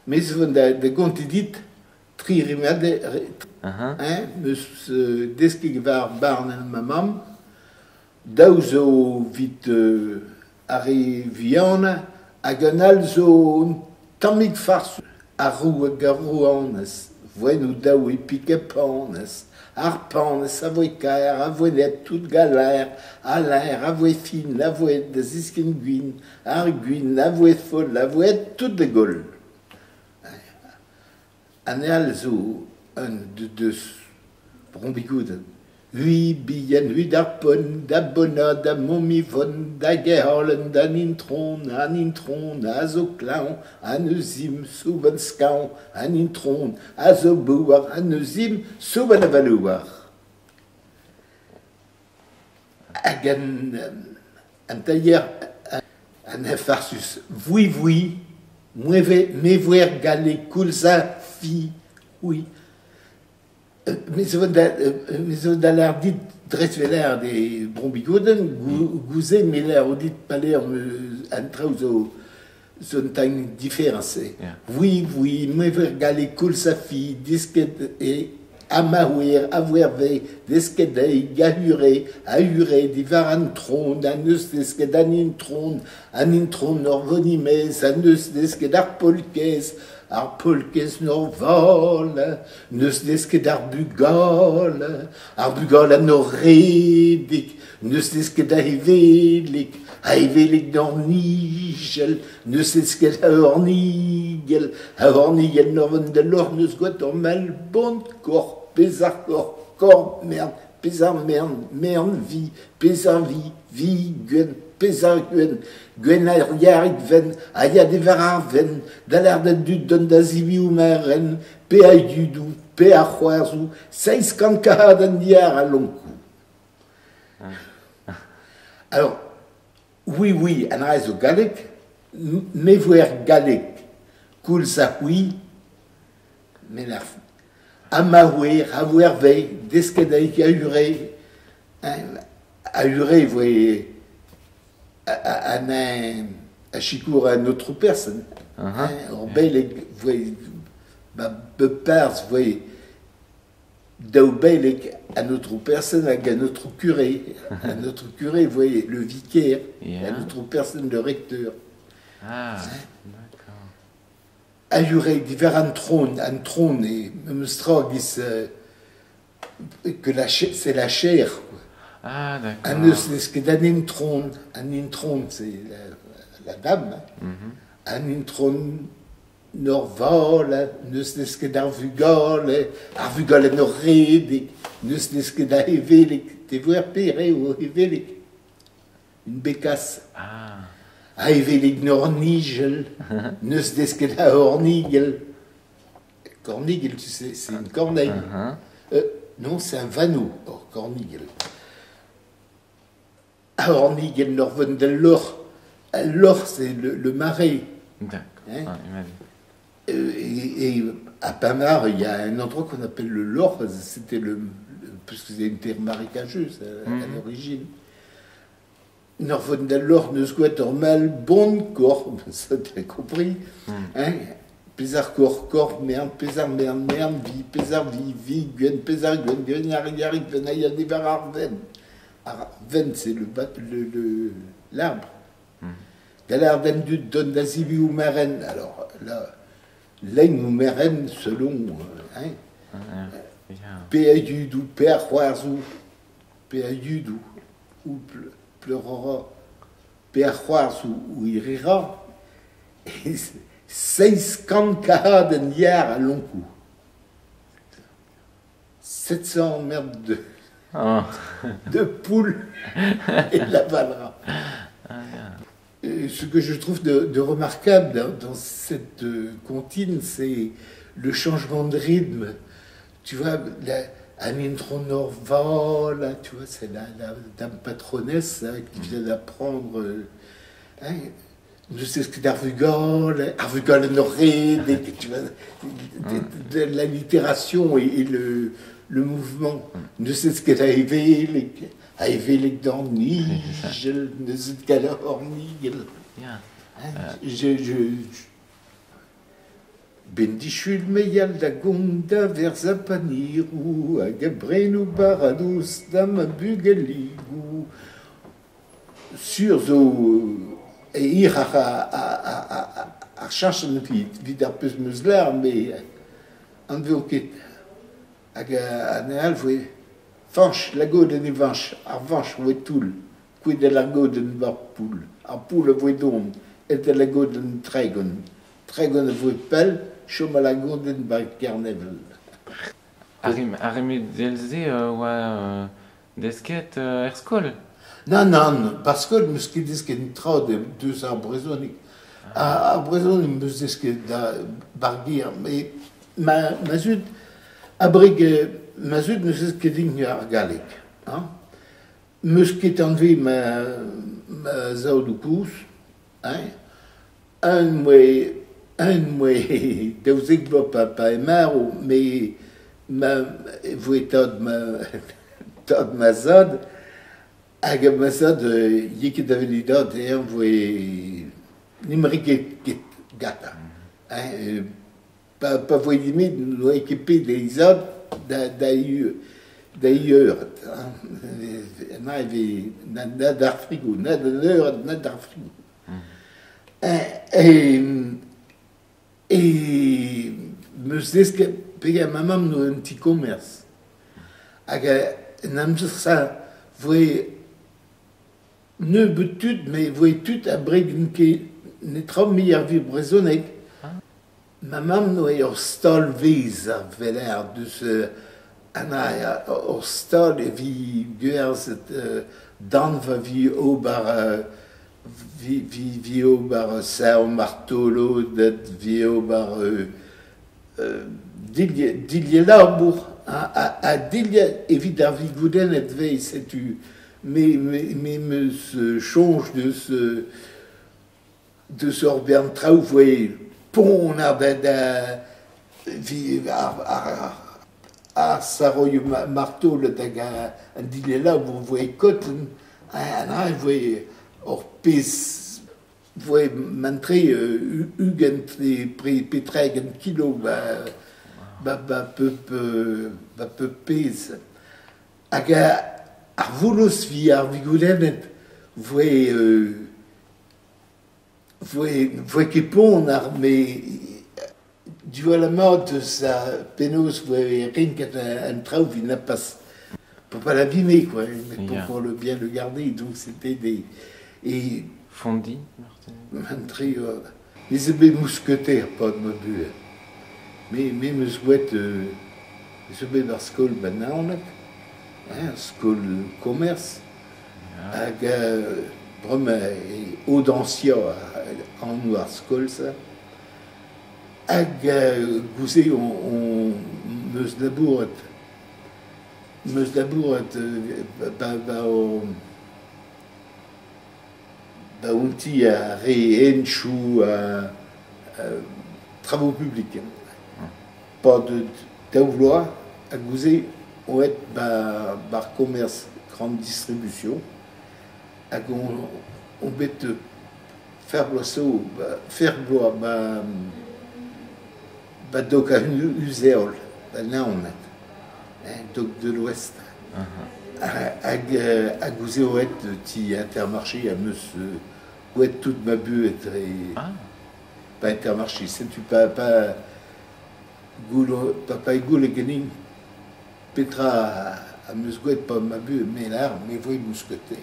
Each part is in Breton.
Me zo da gontiñ dit tri rummad hein, 'meus desket war barlenn ma mamm. Daou zo evit ar re vihanañ hag un all zo un tammig farsus. Ar roue hag ar rouanez, 'voent o-daou e pik ha panez. Ar panez a voe kaer, a voe net, tout galaer, ha laer, a voe fin, a voe da ziskenn gwin, ar gwin a voe foll, a voe tout da goll. An all zo un deus Bro-Bigouden. Hui bihan, hui d'ar pont, da Bonnat, da Montmivon, da Gerhalen, d'an Intron, an Intron a zo klañv, an euzim soubenn skañv, an Intron a zo bouar, an euzim soubenn avaloù-war. Hag an tailher an farsus vui-vui, me voer galleg koulz ha fi, c'hwi. Me zo da lâret dit dreist-weler e Bro-Bigouden, gouze me lâro dit palaer an traoù zo un tamm diferañs. Oui, oui, me 'ver galleg koulz ha fi, desket e amaouer, a-wervez, desket dezhi, gahure, a-ure, diwar an tron, an eus desket an intron, an intron ur vonimez, an eus desket ar polkez, ar polkez norval, n'eus desket ar bugale, ar bugale an redek, n'eus desket a hevelik, a-hevelik d'an nijel, n'eus desket a-hornigell, a-hornigell n'or da lor n'eus gwad ur mell bon kor, pezh ar kor, kor mern, pezh ar mern, mern vi, pezh ar vi, vi gwenn, pezh ar gwenn, gwenn ar yarig venn, a ya diwar ar venn, da lâret d'an dud dont da zebriñ o merenn, pe a yudoù, pe a c'hoarzhoù, seizh kant kahadenn yar a lonkoù. Alors, oui, oui, an dra zo galleg, me 'vo er galleg koulz ha c'hwi, me lâr amaouer, a-wervez, desket a ure, a ure e voe an a sikour an aotrou person. Ur beleg voe ba bep perzh voe daou beleg, an aotrou person hag an aotrou curé. An aotrou curé voe le vicaire, an aotrou person le recteur. Ah, d'accord. A ure diwar an tron, an tron eo memes tra giz que la c'est la chair. Quoi. Ah, d'accord. An eus n'eus ket an intron, an intron c'est la dame. An intron norval, n'eus n'eus ket ar vugale, ar vugale n'o redek, n'eus n'eus ket a heveleg, te vo er pere o heveleg. Une bécasse. Ah. A heveleg n'ornigel, n'eus desket a ornigel. Cornigel, tu sais, c'est une corneille. Non, c'est un vanneau, or cornigel. A ornigel n'or del lor. Lor, c'est le marais. D'accord. Hein? Ah, imagine. Et à Pamar, il y a un endroit qu'on appelle le Lor, c'était puisque c'est une terre marécageuse à l'origine. N'or del lor neus gwet ur mell bon kor, ça t'as compris, hein? Pezh ar kor, kor, mern, pezh ar mern, mern, vi, pezh ar vi, vi, gwenn, pezh ar gwenn, gwenn ar yarig, gwenn a ya diwar ar venn. Ar venn, c'est le, le, le, l'arbre. Da lâret d'an dud dont da zebriñ o merenn. Alors là, lein ou merenn selon, hein? Pe a yudou, pe a c'hoarzhoù, pe a yudou, ou pleurera, pe a c'hoarzhoù ou il rira. Et seizh kant kahadenn yar a lonkoù. 700 merdes de poule et l'avalera. Ce que je trouve de remarquable dans cette comptine, c'est le changement de rythme. Tu vois, an intron Orval, tu vois, c'est la dame patronesse hein, qui vient d'apprendre. Hein, je sais ce que d'Arvugol, Arvugol Honoré, tu vois, de l'allitération et le mouvement. Ne sais ce qu'elle a éveillé, a éveillé dans Nigel, ne sais ce qu'elle a ornigel. Hein, Ben disul me yal da gont da verzañ paniroù hag a breno baradoz da ma bugaligoù. Sur zo hir ar cheñchan evit ar pezh 'm eus lâret met anvezo ket. Hag an all voe Fañch, lagodenn e Vañch, ar Vañch voe toull, kuit al lagodenn war poull, ar poull a voe don, aet al lagodenn 30, 30 a voe pell, chom al lagodenn 'ba Kernevel. Ar rimedell-se oa desket er skol? Nann, nann, 'ba skol 'm eus ket desket un tra deus ar brezhoneg. Ar brezhoneg 'm eus desket da 'bar gêr met ma zud abred ma zud n'eus desket din ar galleg hañ. 'M eus ket anvet ma zadoù-kozh hein. Un 'moa 12 vloaz pa eo marv met ma e voe tad ma tad ma zad hag ma zad n'eo ket da welet e dad eñ voe n'emañ ket gantañ hein pa voe dimezet n'oa ket bet he zad da eured hein na na d'ar frigo na d'an eured na d'ar frigo. E 'm eus desket peger ma mamm 'doa un ti-komers hag en amzer-se 'voe nebeut tud met e voe tud a bredent ket netra mui ar wir brezhoneg. Ma mamm 'doa ur stal-vezh a weler deus ur stal evit gwerzhet danv evit ober vi ober sav martoloded, vi ober dilhad labour ha dilhad evit ar vigoudenned 'vez setu me 'm eus soñj deus ur bern traoù 'voe ponner da ar saroioù martolod hag an dilhad labour 'voe kotenn ha neuze e voe ur pezh 'voe mentre 20 pe 30 kilo 'ba pep pezh. Hag ar voulouz 'vit ar vigoudenned 'voe voe ket ponner met diwall mat eus ar penaos 'voe renket an traoù evit na pas pour pas l'abîmer quoi, mais pour le bien le garder. Donc c'était des et Fondi mentre me zo bet mousketer 'pad ma buhez. Me 'm eus gwraet zo bet ar skol 'ba Naoned, hein, skol komers hag bremañ e Audencia anv ar skol-se. Hag goude on 'm eus labouret 'm eus labouret 'ba un ti a rae henchoù travaux publics. 'Pad daou vloaz ha goude on aet 'bar commerce grande distribution hag on bet fer bloaz zo fer bloaz 'ba dok an Uzheol 'ba Naoned hein, dok de l'Ouest. Hag goude on aet ti Intermarché am eus gwraet tout ma buhez dre 'ba Intermarché setu pa pa eo goulet ganin petra am eus gwraet 'pad ma buhez me 'lâr me 'voe mousketer.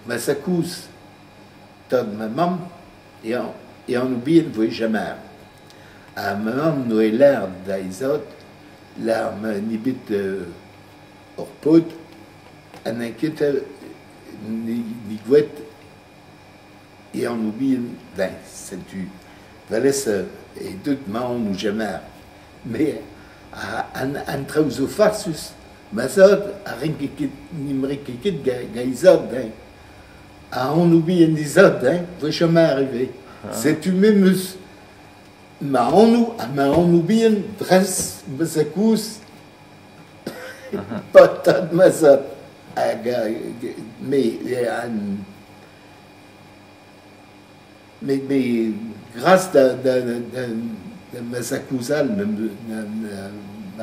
Ma zad-kozh tad ma mamm e anv bihan 'voe Jamar. Ha ma mamm 'doa lâret d'he zad lâr ma n'eo bet ur paotr ha n'eo ket ni gwraet e anv bihan dezhañ. Setu 'vel-se eo deut ma anv Jamar. Met an traoù zo farsus. Ma zad a renke ket n'em renke ket gant he zad dezhañ. Ha anv bihan he zad dezhañ 'voe Jamar ivez. Setu me 'm eus ma anv ha ma anv bihan dres ma zad-kozh pa tad ma zad. Hag me an Mais gras da da da da ma zakouzal ma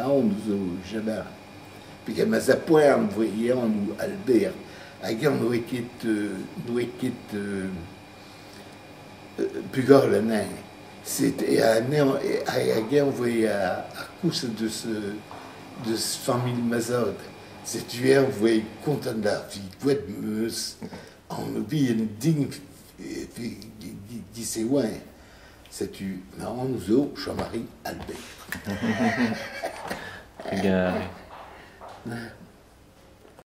anv zo Jean-Marie. Peogwir ma zapoern voe e anv Albert hag eñ n'oe ket n'oe ket bugale anezhañ. C'était anezhañ hag eñ voe ar koulz deus familh ma zad. Setu eñ voe kontant ar vi gwelet 'meus anv bihan din giz e oa-eñ. Setu ma anv zo Jean-Marie Albert. Trugarez.